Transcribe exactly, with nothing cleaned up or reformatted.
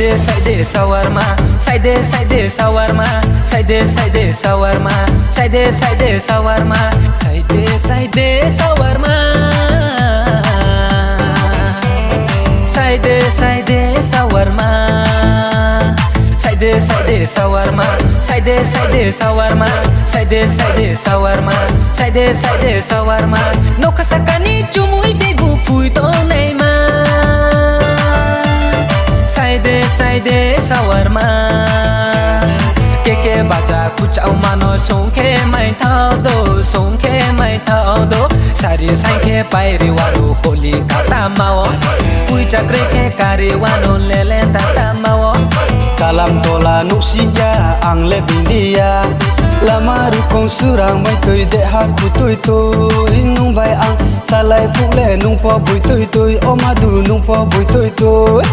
Saide saide sawarma, saide saide sawarma, saide saide sawarma, saide saide sawarma, saide saide sawarma, saide saide sawarma, saide saide sawarma, saide saide sawarma, saide saide sawarma, saide saide sawarma, nokha sakani chumui tei buphui tongnai ma. Saide saide sawarma. Keke baja kuchao mano songkhe maithao do, songkhe maithao do. Sari sangkhe pairi wano koli katamao. Puichakre khe kari wano lele tatamao. Kalam tola nuksiya ang le bindiya. Lama rukong surang maitui deha khutui tui. Nung bai ang salai pukle nung po bui tui tui. O madu nung po bui tui tui.